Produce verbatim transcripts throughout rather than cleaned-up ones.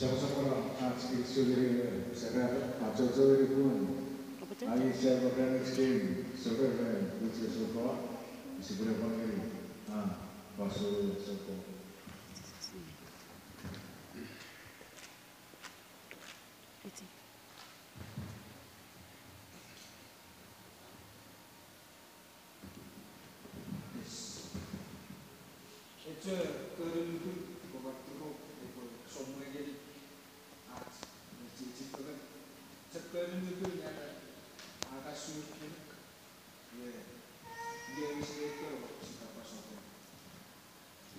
Sokkono ach kinisou ngeni ewe serafo, achocho ngeni pun ai sefo ren ach king, sokkono ren uche sokkono, sipwene pwan ngeni, a, paso sokkono. Yes. Echo konu mutun, pwe watturo, epwe somwe ngeni ach, ne chiechi fengen. Chok konu mutun, ne ata, ata sur fengen. Iwe, iwe, wisire konu, sita pasoten.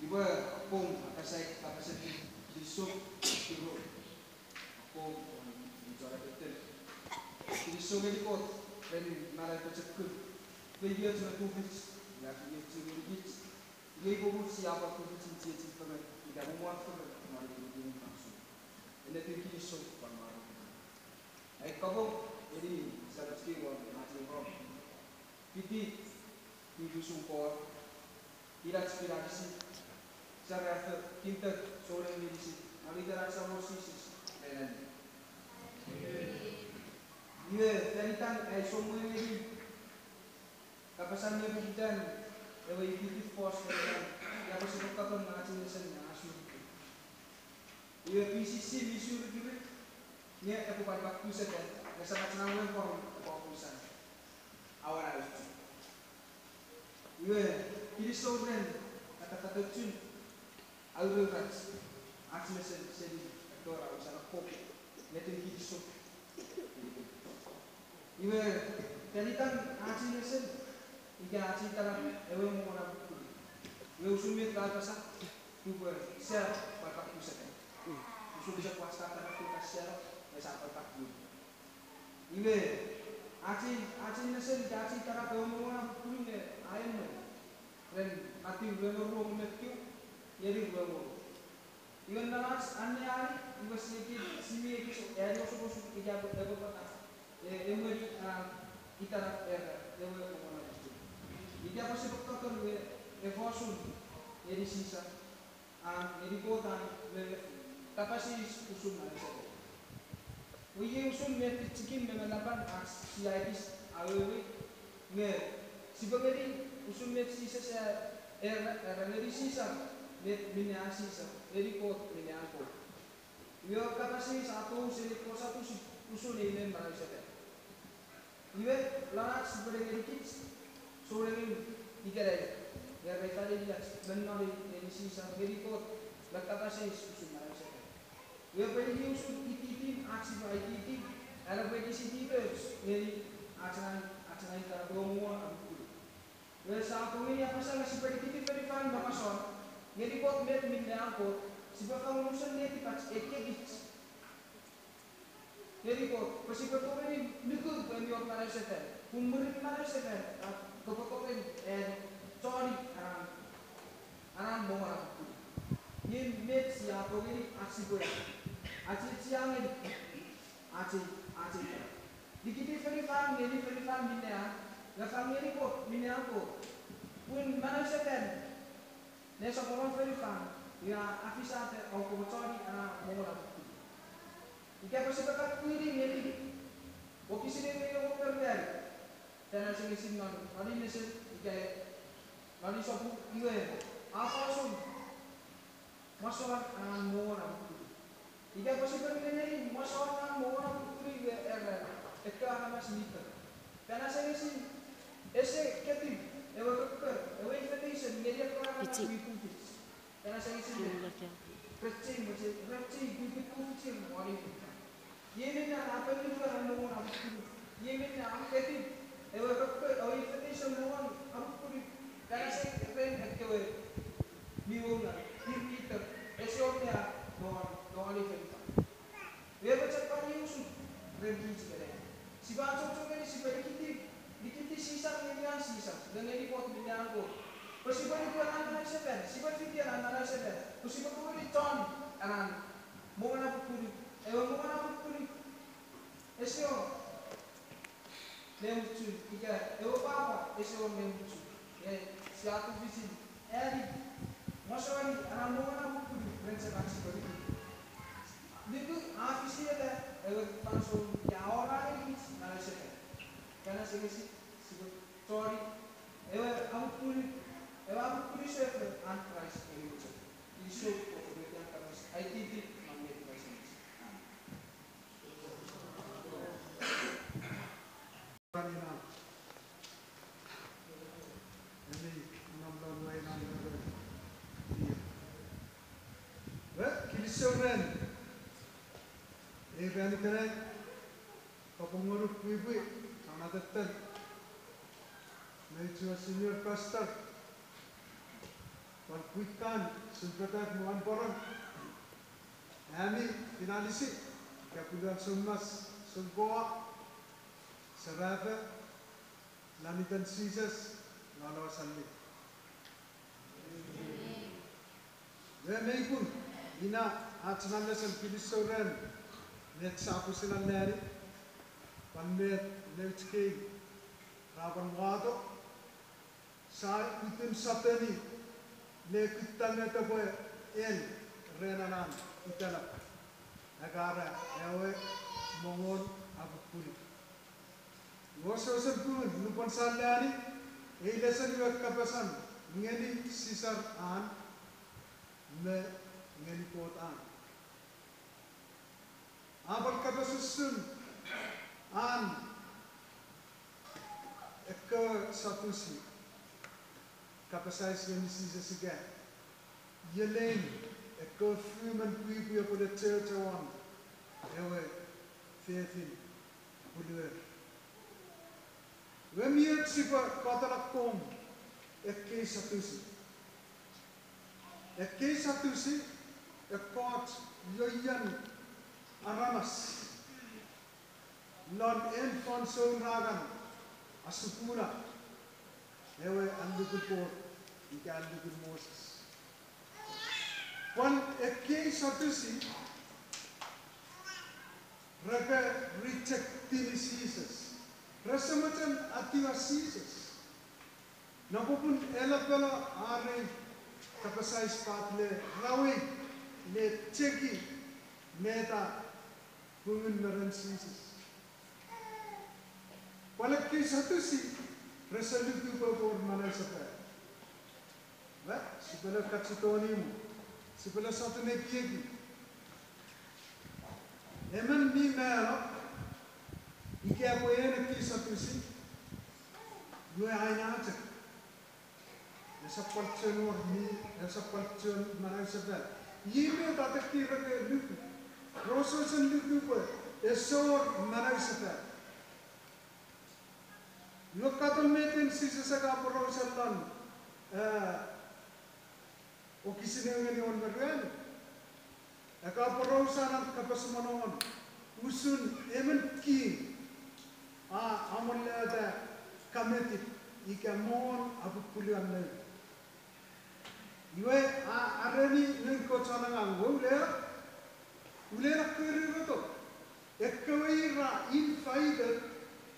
Iwe, akkom, akasai, kapasen, kinisou, tiro. Akkom, ichora peter. Kinisou ngeni Kot, ren manau pochokun. Feioch me tufich, ina feioch ngeni kich. Iwe ipwe mut sia pwan tufichin chiechi fengen, ika mumwan fengen, mani tufichin fansoun. Ennetin kinisou pwan mani. Ai kapong, eni, Sabbath King won, Martin Rom. Fiti, tutusun Kot, inach pinakisi, serafo, kinter, souneng meinisin, non iten ach Samon Jises, amen. Iwe, fan itan ai somwe ngeni, kapasan me pokiten, ewe ipiti fos fan itan, ina pwe sipwe katon ach nesen ne asur. Iwe P C C mi suri kiri, nge epwe pwan pakusetan, nge Samach na wen pwan epwe pakusan. Awan ausu. Iwe, kinisou ren, katafatochun, aururach, ach nesen seni, ekkewe ra usan akkom, ngetin kinisou. Iwe, tenitan ach nesen, ika ach itanan, ewe mongon apupunu. Iwe usun met ka apasa, upwe sia pwan pakusetan. Usun chok pwasta tana ka sia, me sia pwan pakusetan. Iwe, ach, ach nesen ika ach itanan ewe mongon apupunu nge a emwen. Ren Matiu rue me ruu me tiw, ngeni rue me ru. Iwe non ach anneani, iwe si ekis, si mi ekis, ani osukosuk ika epwe, epwe pwata, e, emweni, a, itanan era, ewe mongon apupunu. Ika pwe sipwe katon iwe, efosun, ngeni Sisar. An ngeni Kot an me kapas eis usun manausefan. Iwe iei usun met tichikin me manapan ach sia ekis awewe nge sipwe ngeni usun met Jises a era, era ngeni Sisar met minne an Sisar, ngeni Kot minne an Kot. Iwe ewe kapas eis a tou seni ekkoch atusi usun ei manausefan. Iwe, lon ach sipwene ngenikich, souneng ikenai, nge re faneni ach, menmani ngeni Sisar, ngeni Kot, me kapas eis usun manausefan. Iwe pwe iei usun ititin ach sipwe aititi, are pwe ekis ititoch ngeni ach nang, ach nang ita pwe mongon apupunu. Iwe sa tongeni apasa nge sipwe nikiti fonufan me masouan, ngeni Kot met minne an Kot, sipwe fang unusen netipach ekkei kich. Ngeni Kot, pwe sipwe tongeni nuku pwe mi wor manausefan, pun mwirin manausefan, a, kopwe tongeni, e, choni anan, anan mongon apupunu. Iei met sia tongeni ach sipwe, ach sia ngeni, ach, ach. Nikiti fonufan, ngeni fonufan minne an, nge fang ngeni Kot minne an Kot. Pun manausefan, nesoponon fonufan, ina a fisata o kopwe choni anan mongon apupunu. Ika pwe sipwe kakkiri ngeni, wokisin ewe iomo perperi, fan asengesin non, non ei nesen, ika, non ei sopu, iwe, a fosun, masouan anan mongon apupunu. Ika pwe sipwe ngeni masouan anan mongon apupunu iwe era, ekkewe aramas mi pere. Fan asengesin, ese ketiw, ewe kokko, ewe invitation, ngeni ekkewe aramas mi tufich. Fan asengesin, rechei, rechei, kukkun tufichin won ei fonufan. Iei minne a ponu ren mongon apupunu. Iei minne a ketiw, ewe kokko, ewe invitation mongon apupunu. Fan asengesin ren ekkewe mi wonga, ir mi pere, ese wor mongon, mongon ei fonufan. Iwe pwe chok pwan iei usun ren kich ikenai. Sipwe achocho ngeni sipwe nikiti, nikiti Sisar ngeni an Sisar, nge ngeni Kot minne an Kot. Pwe sipwe nuku anan manausefan, sipwe fiti anan manausefan, pwe sipwe tongeni choni anan mongon apupunu, ewe mongon apupunu, Nemuchun, ika ewe pwapwa ese wor nemuchun. E, sia tufichin ani, mosoni ena mongon apupunu ren chok ach sipwe nuku. Nuku a fisieta ewe fansoun ika a wor ngenikich manausefan. Kana sekesi, sipwe tori ewe apupunu, ewe apupunu sefan an Kraist ngeni chok. Kinisou, pwe kopwe tian kapas aititin non met Kraist ngeni chok. Amen. Ranina. Emi, nom non waina nere. Ia. We, kinisou ren. Ei ran ikenai, kapong ngonuk pwipwi, chon atetten. Mei chuen senior pastor. Pwan pwi kan, sipwe tak mwan poran. Ami, finalisi, ika punuan soumas, soukoa, serafo, non iten Jises, lolo sali. We mei pun, ina ach na lesen kinisou ren, met sa pusin alleani, pwan met nouch kei, ra pwan wato, sa kutun sotuni ne kutta met epwe el ren anan itela. Akara ewe mongon apupunu. Wesewesen pun nupwen sa alleani ei lesen iwe kapasan ngeni Sisar an me ngeni Kot an. A pwal kapas usun an ekkewe Satusi kapas eis ngeni Jises ika ielein ekkewe fumon pwipwi epwene chocho won ewe fefin pwuluer. Iwe mi och sipwe katon akkom ekkei Satusi. Ekkei Satusi, ekkoch ioien aramas lon en fansoun ra kan asukuna ewe allukun Kot ika allukun Moses. Pwan ekkei Satusi, re kan rejectini Jises. Rese mochen etiwa Jises. Nge popun ela pela are kapas eis pat le ra wei ne cheki meta pungun me ren Jises. Pwal ekkei Satusi, rese luku pwe epwe wor manausefan. Sipwe le kachito nimu, sipwe le sotun ekieki. Emon mi mano, ika epwe en ekkei Satusi, iwe aina chok, esap pwal chuen wor mi, esap pwal chuen manausefan. Iei met a teki reke luku. Re wesewesen luku pwe ese wor manausefan. Iwe katon meten Jises a kan aporausa lon, eh, wokisin ew ngeni engon me ruanu. A kan aporausa non kapas monomon usun emon king a amolata kametip ika mongon apupuluan noun. Iwe a ereni noun kewe chon angang, we, ulea, ulea koriroto ekkewe ir ra invited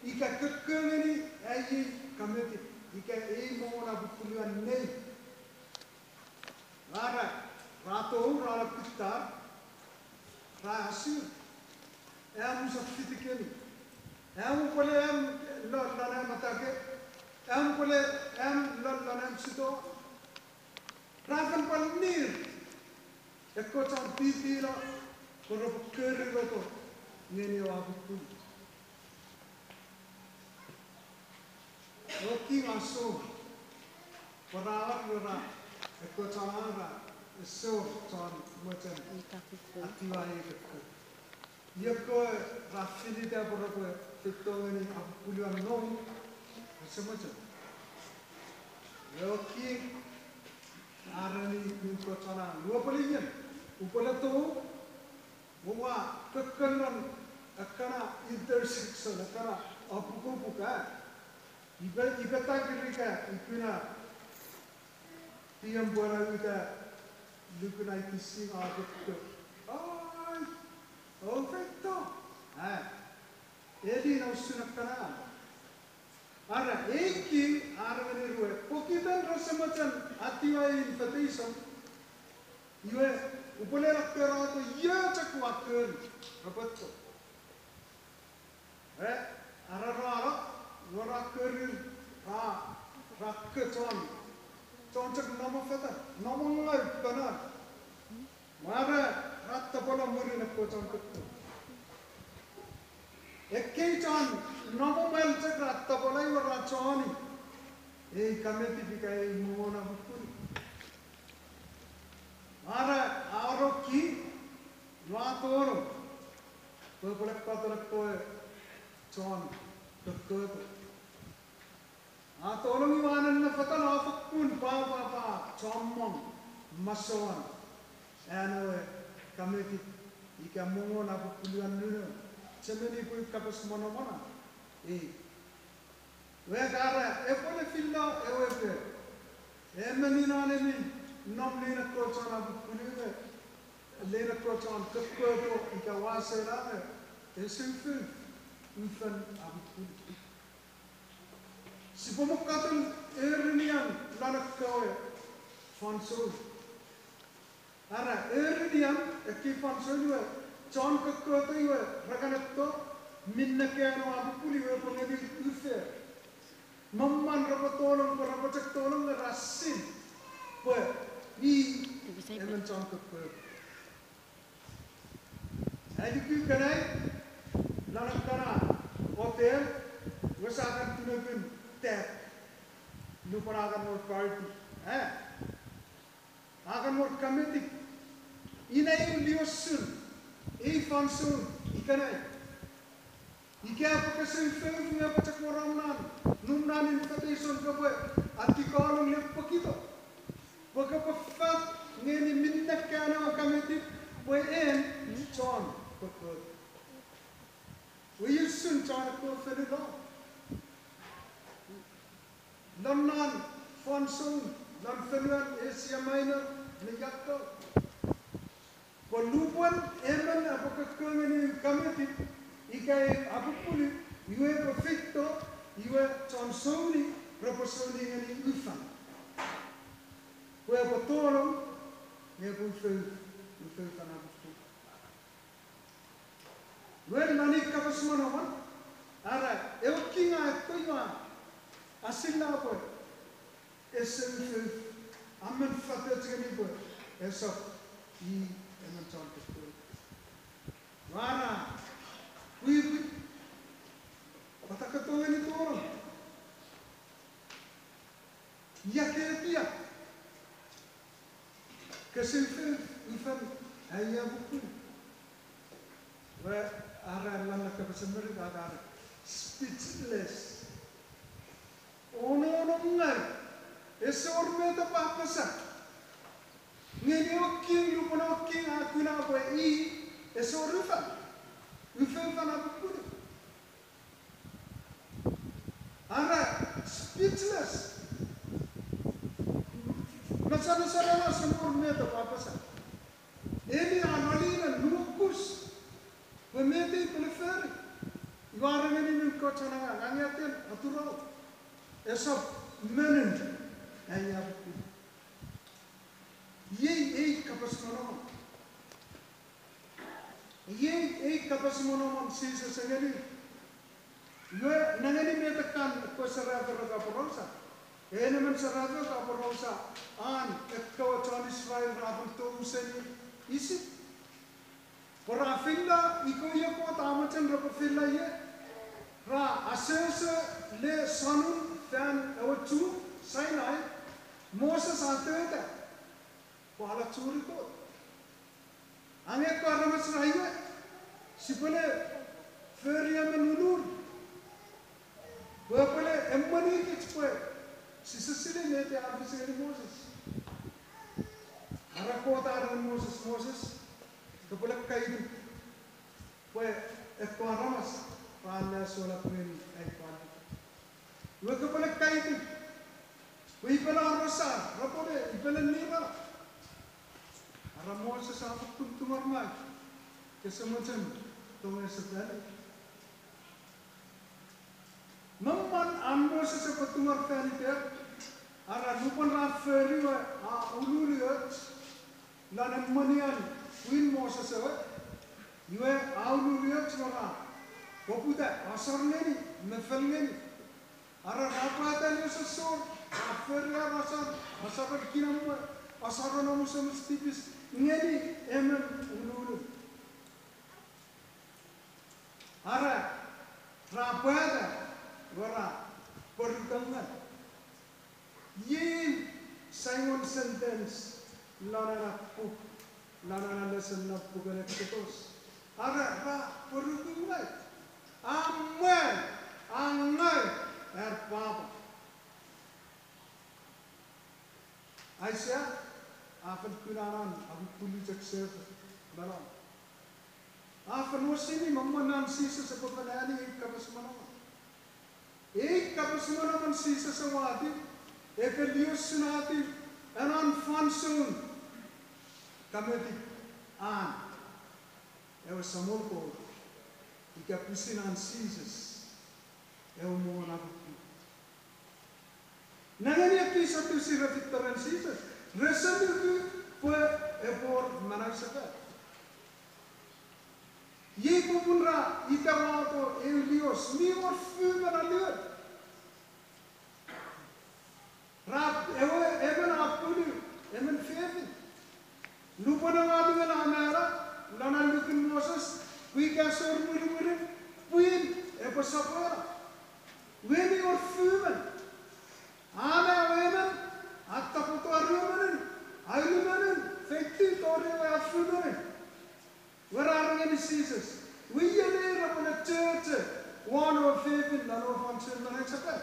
ika kokko ngeni ai ei kametip ika ei mongon apupuluan nei. Ra, ra, ra tou, ra kuttar, ra asu, am usap fitikemi. Am upwele am lon, lon am atake, am upwele am lon, lon am sito. Ra fen pwal nir, ekkoch chon pipino, pwe repwe koriroto ngeni ewe apupulu. Ewe king a song, pwe ra, ra, ekkoch chon angang ra, ese wor chon mochen etiwa ei kokko. Iwe ekkewe ra finita pwe repwe feito ngeni apupuluan noun, ese mochen. Ewe king a ereni noun kewe chon angang, upwele ien, upwele tou, oua kokko non ekkana intersection, ekkana apukopuk, a? Ipe, ipe takiri ika ikuna tiempwala uta lukun ai tising a kokko. Ai, o feito. A, eli na usun ekkana. Ara ei king a ereni ir we pokiten rese mochen etiwa ei invitation, iwe, upwe le akkeroto io chok ua kori, repwe to. E, ara ra no, iwe ra kori, ra, ra ke chon, chon chok nomo fetan, nomo ngau pena. Mwa ra, ra tapwala mwirin ekkewe chon kokko. Ekkei chon nomo mwal chok ra tapwala iwe ra choni ei kametip ika ei mongon apupunu. Ara, a oroki, iwe a tonong pwe epwe le katon ekkewe chon kokkoto. A tonong iwe a nennefetan, a fokkun pwapwa, pwe chommong masoan an ewe kametip ika mongon apupunu a nune, chemeni pwe kapas monomona ei. Iwe ka ra, epwe ne filo ewe pe, emon inan emon nom nein ekkewe chon apupunu me, nein ekkewe chon kokkoto ika wasena me, ese ufouf ufan apupunu. Sipwe mo katon erenian lon ekkewe fansoun. Ara, erenian ekkei fansoun iwe, chon kokkoto iwe, ra kan etto, minne kano apupunu iwe epwe ngeni ufe. Momwan repwe tolong, pwe repwe chok tolong nge ra sin pwe i emon chon kokkoto. Ai luku ikenai, lon ekkana hotel, iwe sa kan tunepin tet, nupwen a kan wor party. E, a kan wor kametip. Ina eu liosun ei fansoun ikenai. Ika pwe kese ufouf nge pwe chok wor om nan, num nan invitation kopwe atikolong le pokito. Pwe kopwe fat ngeni minne kano kametip pwe en chon kokko. Iwe usun chon kokko fenilo. Lon non fansoun, lon fonuan Asia Minor me Yakko. Pwe lupwen emon epwe kokko ngeni kametip, ika apupunu, iwe epwe feito, iwe chon souni repwe souni ngeni ufan. Pwe epwe tolong, nge epwe ufouf, ufouf an apupunu. Iwe lon ei kapas monomon, ara ewe king a etto iwe a silla pwe ese ufouf, a men fatoch ngeni pwe esap i emon chon kokko. Iwe a pwipwi, pwata ka tongeni tonong? Ia ke tia? Kese ufouf ufan ai apupunu. Iwe, ara lon na kapasen Merika, ara speechless. Ononong ngar, ese wor met epwe apasa. Ngeni ewe king, lupwen ewe king a kuna pwe i ese wor ufan, ufoufan apupunu. Ara speechless. Mesemeserano, ese wor met epwe apasa. Eni a noninen nuokus pwe met ei pwe le fori. Iwe a ereni noun kewe chon angang, angeaten, aturou. Esap menun ai apupunu. Iei ei kapas monomon. Iei ei kapas monomon Jises a ngeni. Iwe nengeni met ekkan ekkewe serafo ra kan aporausa. En emon serafo a kan aporausa an ekkewe chon Israel ra fen tou seni Isip. Pwe ra fila ikewe Kot a mochen repwe fila ie. Ra asoso le sonun fan ewe chuk Sinai, Moses a tota pwe a la churi Kot. Angei ekkewe aramas ra iwe, sipwe le fori emon ulun pwe epwe le emwenikich pwe sise sinei met a fis ngeni Moses. Ara Kot a ereni Moses, Moses, kopwe le kaitu pwe ekkewe aramas ra aleasola ngeni ai pwal. Iwe kopwe le kaitu pwe ipela arosar, repwe le ipela nira. Ara Moses a fokkun tungor mai, kese mochen tongei sefali. Me mwen an Moses epwe tungor fan iter, are nupwen ra fori we a ululioch lon emwenian pwin Moses ewe, iwe a ululioch me ra poputa asor ngeni me fel ngeni. Are ra pwata nesosor, ra fori ar asor, asoren kinamwe, asoren omusomus tipis ngeni emon ululu. Are ra pwata we ra pworukonga. Iei Simon sentence lon ena puk, lon ena lesen non puken Eksotos. Are ra pworukonga. A mwan, a ngau ar pwapwa. Aisea a fen kuna non apupulu chok sefo me non. A fen osini me mwen an Jises epwe fen ani ei kapas monomon. Ei kapas monomon Jises a wati, epwe liosunatiw ena fansoun kametip an ewe Samol Kot, ika pwisin an Jises ewe mongon apupulu. Nengeni ekkei Satusi re feito ren Jises, rese nuku pwe epwe wor manausefan. Iei popun ra ita wato eu lios mi wor fumon aluo. Ra, ewe emon a pupunu emon fefin. Nupwen ewe aluo a mano, lon annukun Moses, pwe ika esor mwirimwirin pwin epwe sopweno. Iwe mi wor fumon. A mano ewe emon, a tapweto aruemonun, aulumonun, feitiw tori ewe afumonun. Iwe ra ru ngeni Jises. Iwe iei repwe ne chocho won ewe fefin non ewe fansoun manausefan.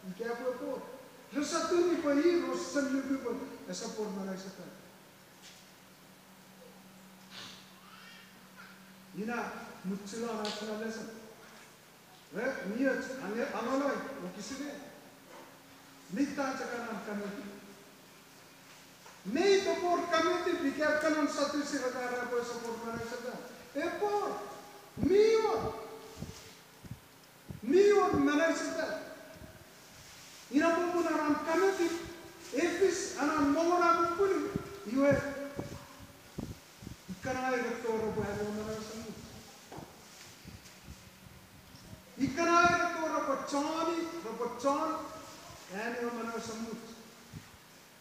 Ika pwe Kot, rese tuni pwe ir, rese nuku pwe esap wor manausefan. Ina muchunon ach na lesen. E, mi och, ange, anganoi wokisin ew. Mi ta chok anan kametip. Mei epwe wor kametip ika ekkanan Satusi ra kan era pwe esap wor manausefan? Epwe wor. Mi wor. Mi wor manausefan. Ina popun anan kametip, e fis anan mongon apupunu, iwe, ikkana ewe Kot epwe ani ewe manau esemuch. Ikkana ewe Kot epwe choni, epwe chon, ani ewe manau esemuch.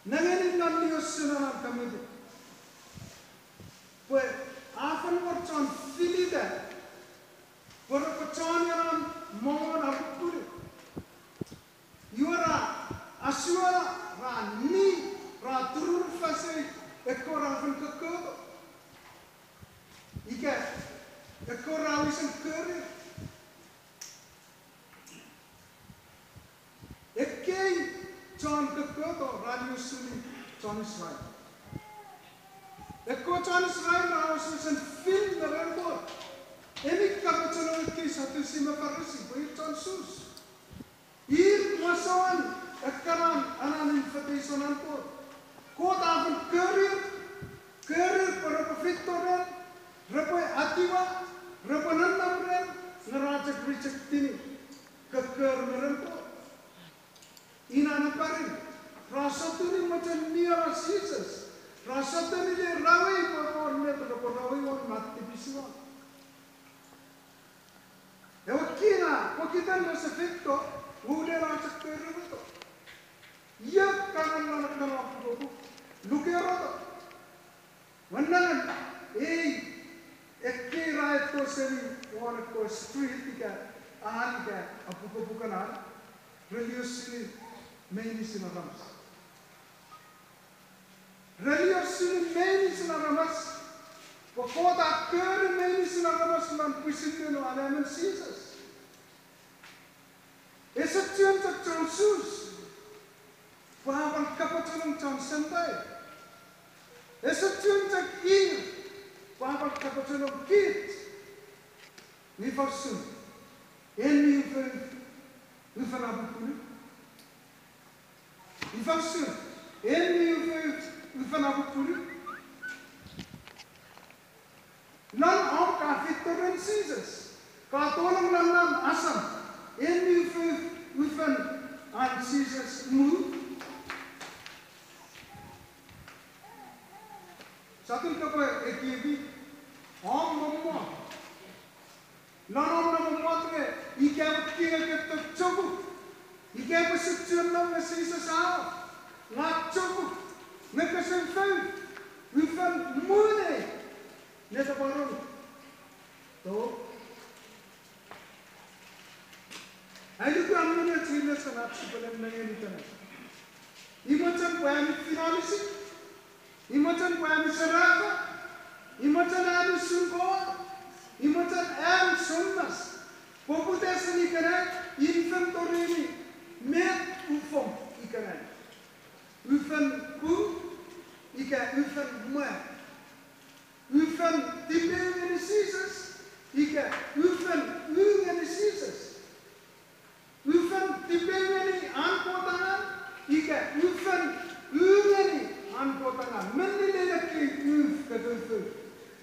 Nengeni non liosun anan kametip. Pwe a fen wor chon filita pwe repwe chon anan mongon apupunu. Iwe ra asuano, ra ni, ra tururufasei ekkewe ra fen kokkoto. Ika ekkewe ra wisen kori. Ekkei chon kokkoto ra liosuni chon Israel. Ekkewe chon Israel ra wesewesen fil me ren Kot. Emi kapachenong ekkei Satusi me Farisi pwe ir chon Jus. Ir masouen ekkanan anan invitation an Kot. Kot a fen korir, korir pwe repwe feito ren, repwe etiwa, repwe nonnom ren, nge ra chok rejectini kokkor me ren Kot. Ina napari, ra sotuni mochen nieno Jises, ra sotuni le rawei pwe wor met repwe rawei won me tipis won. Ewe king a pokiten rese feito, ulen a chok koriroto. Iei kanan non ekkana pukopuk, lukeroto. Wenangen, ei, ekkei ra etto seni won ekkewe street ika, an ika, apukopuken an, re liosuni meinisin aramas. Re liosuni meinisin aramas, pwe Kot a kori meinisin aramas non pwisin neno anaemon Jises. Ese chuen chok chon Jus, pwe a pwan kapachenong chon Gentile. Ese chuen chok ir, pwe a pwan kapachenong kich. Ifa usun, en mi ufe, ufen apupunu? Ifa usun, en mi ufe, ufen apupunu? Non om ka feito ren Jises, ka tonong non non asam, En mi ufouf ufen an Jises mu. Sotun kopwe ekieki, om mommot. Non om mommot nge ika epwe kingeketto chokuk, ika epwe suksuno nge Jises a, nge chokuk, nge kese ufouf ufen mu ne, ne tapwarun to. Ai luku a mwo ne chinesap sipwele nengeni ikenai. I mochen pwe ami finalisi, i mochen pwe ami serafo, i mochen ami usun Kot, i mochen ami soumas. Poputesen ikenai, in fen tori met ufom ikenai. Ufen pung, ika ufen mwan. Ufen tipeu ngeni Jises, ika ufen u ngeni Jises. Ufen tipeu ngeni an Kot angang, ika ufen u ngeni an Kot angang. Menni lelekei uf kekeufouf.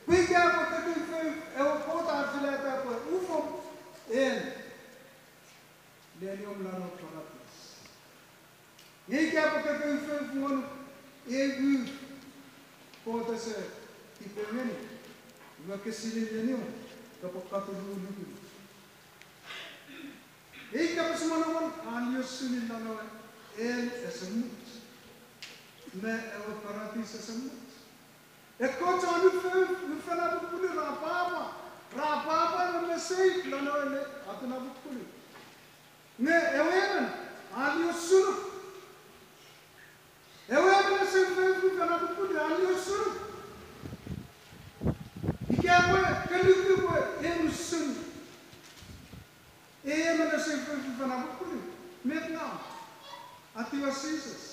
Pwe ika pwe kekeufouf ewe Kot a filata pwe ufom, en leniom lon ewe paratis. Nge ika pwe kekeufouf ngonuk, e uf Kot ese tipeu ngeni, iwe kese silei leniom, kopwe katuru lukun. Ei kapas monomon a liosuni lon ewe hell ese much, me ewe paratis ese much. Ekkoch chon ufouf ufen apupunu ra pwapwa, ra pwapwa me mesei lon ewe atun apupunu. Nge ewe emon a liosunuk. Ewe emon ese ufouf ufen apupunu a liosunuk. Ika pwe ke luku pwe en usun ei emon ese ufouf ufen apupunu, met ngaw? Etiwa Jises.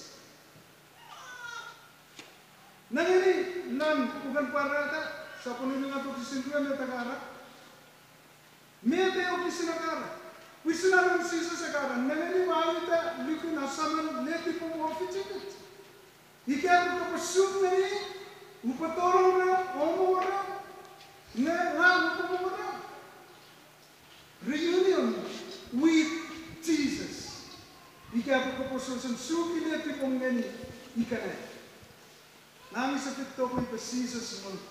Nengeni, non puken Pwarata, sopun unungat wokisin rue, met a kan era? Met ewe wokisin a kan era? Pwisin anon Jises a kan era, nengeni, ua uta lukun asamen netipom o fichikich. Ika pwe kopwe suk ngeni, upwe tonong ren, o mongo ren, nge ngang upwe mongo ren. Reunion with Jesus. Ika pwe kopwe wesen suki netipom ngeni ikenai. Ngang use feito pwe ifa Jises ngonuk.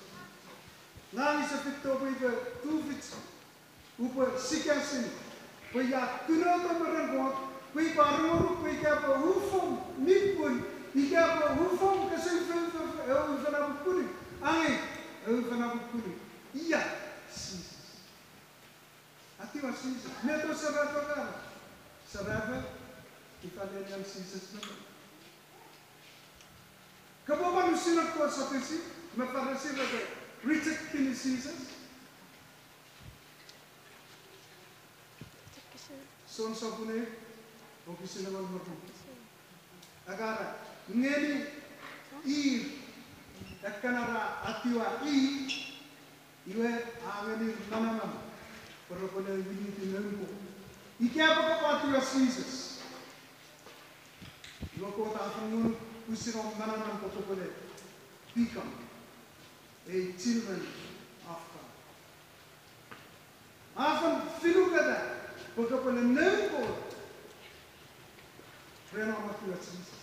Ngang use feito pwe ifa tufich upwe sikasin, pwe ia kunoto me ren Kot, pwe ipwe arongonuk pwe ika pwe ufom mi pwun, ika pwe ufom kese ufouf ewe ufen apupunu, angei ewe ufen apupunu. Ia Jises. Etiwa Jises. Met ewe serafo a kan era? Serafo, ifa lenian Jises me? Kopwe pwan usun ekkoch Satusi me Farisi re reject-ini Jises. Jon sopun eu, wokisin engon me ru. A kan era, ngeni ir ekkana ra etiwa i, iwe a ngenir manaman pwe repwene winiti noun Kot. Ika pwe kopwe etiwa Jises, iwe Kot a fen ngonuk pwisin om manaman pwe kopwene become a children of God. A fen finuketa pwe kopwene noun Kot ren om etiwa Jises.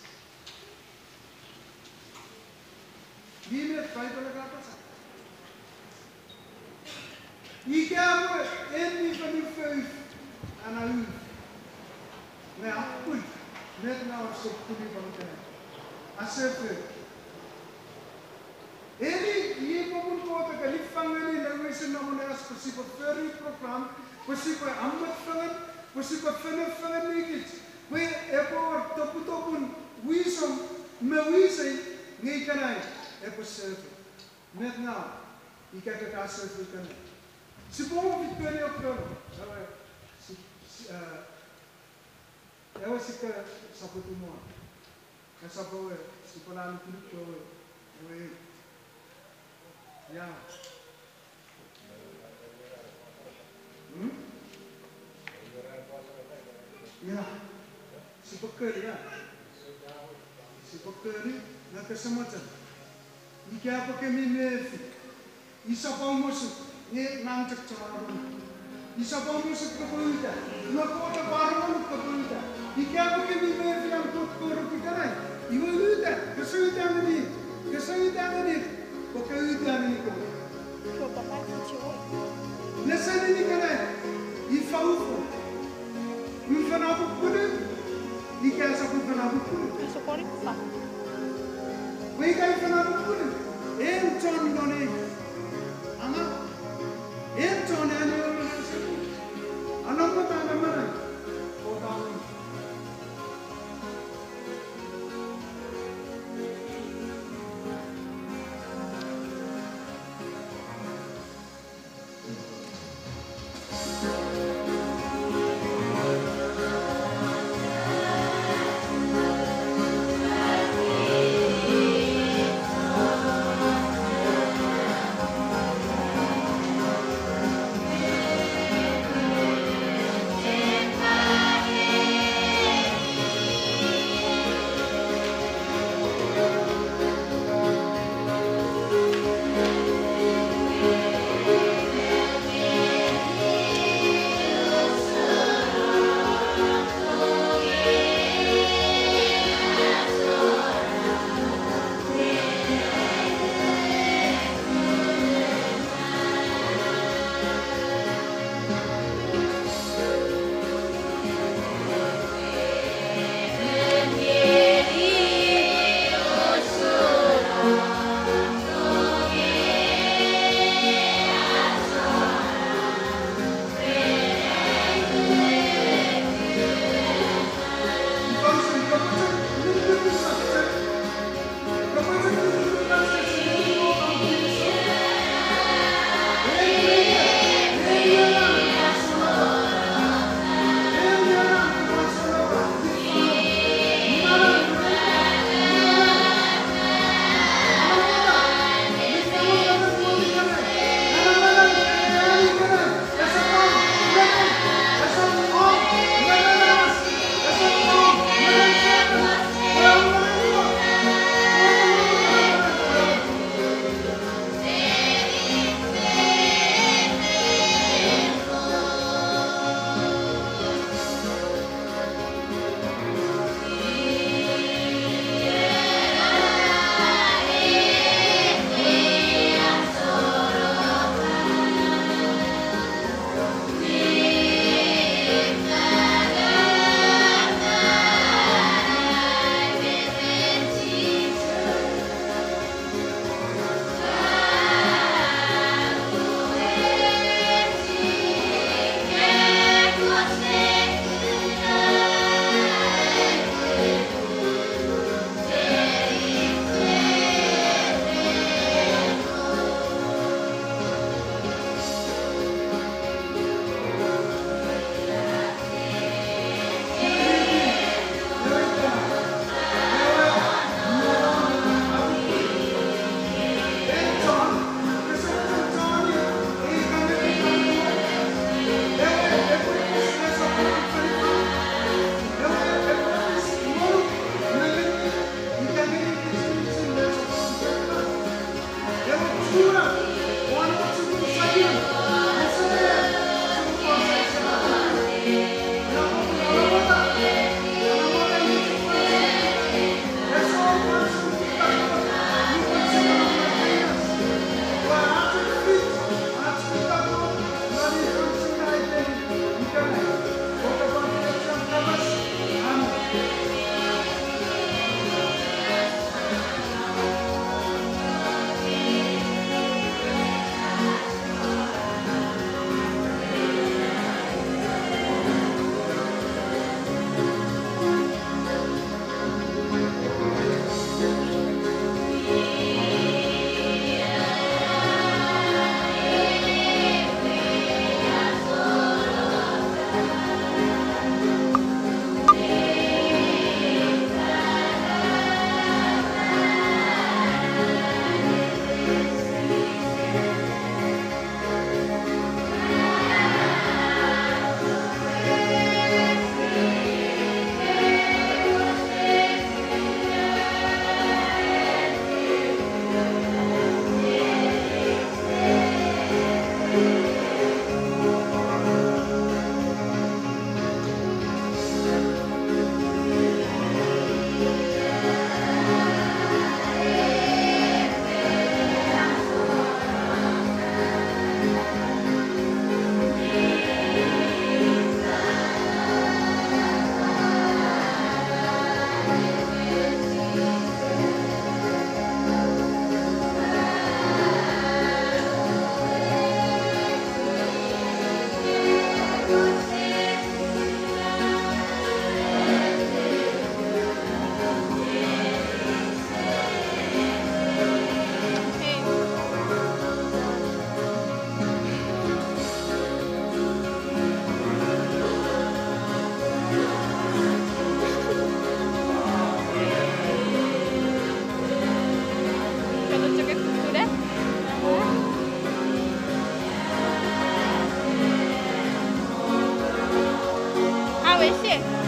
Iei met Paipel a kan apasa. Ika pwe en mi fen ufouf an a uf, nge a pwul, met ngaw? Ese pwul pwan ikenai. Ese fo. Eni, iei popun Kot a kan niffang ngeni ne wisen nomon as pwe sipwe fori program, pwe sipwe amwet fengen, pwe sipwe fenefengen nikich, pwe epwe wor toputopun wisom me wisei, nge ikenai epwe sefo. Met ngaw? Ika ka sefo ikenai, sipwe mo fiteni okron, ewe, si-, si-, eh, ewe sika sapotu mo. Esap ewe sipwe la lukuluk ewe, ewe, ia. Hmm? Ia. Sipwe kori, ia. Sipwe kori, nge kese mochen. Ika pwe ke mi mefi, isap aumosuk, nge ngang chok chon arun. Isap amusuk kopwe uta, nge Kot epwe arongonuk kopwe uta. Ika pwe kemi mefi an Kot koruk ikenai, iwe uta, kose uta ngeni, kose uta ngeni, pwe ke uta ngeni Kot. Lesen ikenai, ifa ufo, ufan apupunu, ika esap ufan apupunu. Pwe ika ufan apupunu, en chon non ei angang, en chon anneani, anamota namanam, Kot a Ese.